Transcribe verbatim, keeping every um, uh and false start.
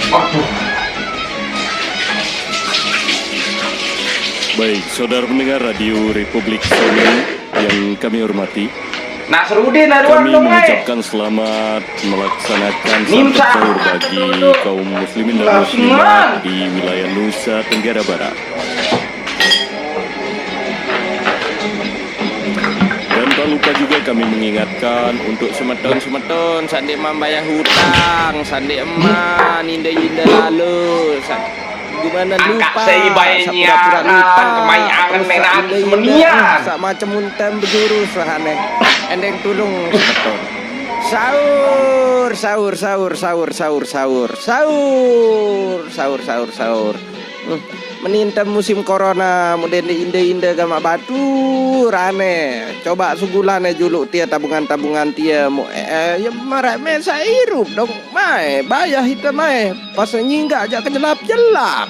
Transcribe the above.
Aduh. Baik, saudara pendengar Radio Republik Sami yang kami hormati, Nasrudin, aduh, kami dong, eh. Mengucapkan selamat melaksanakan Nim santap sahur sahur bagi dulu. Kaum muslimin dan Lah, muslimat Siman. Di wilayah Nusa Tenggara Barat. Dan tak lupa juga kami mengingatkan untuk semeton-semeton sandi mambayar hutang, sandi eman, inda-inda lalu, sa- gimana lupa, saya bayar sak pura-pura nyiaran, lupa, kemai angen terus main sak aku inda-inda, semenian. Sak macam untam berjurus lah aneh. Endeng tulung semeton. Sahur, sahur, sahur, sahur, sahur, sahur, sahur, sahur, sahur, sahur. Hmm. Menintem musim corona, mudende inde-inde gamak batu rane. Coba sugulane juluk tia tabungan-tabungan tia mu eh, eh, ya marak me sairup dong mai bayah ita mai pas nyinggak jak kejelap-jelap.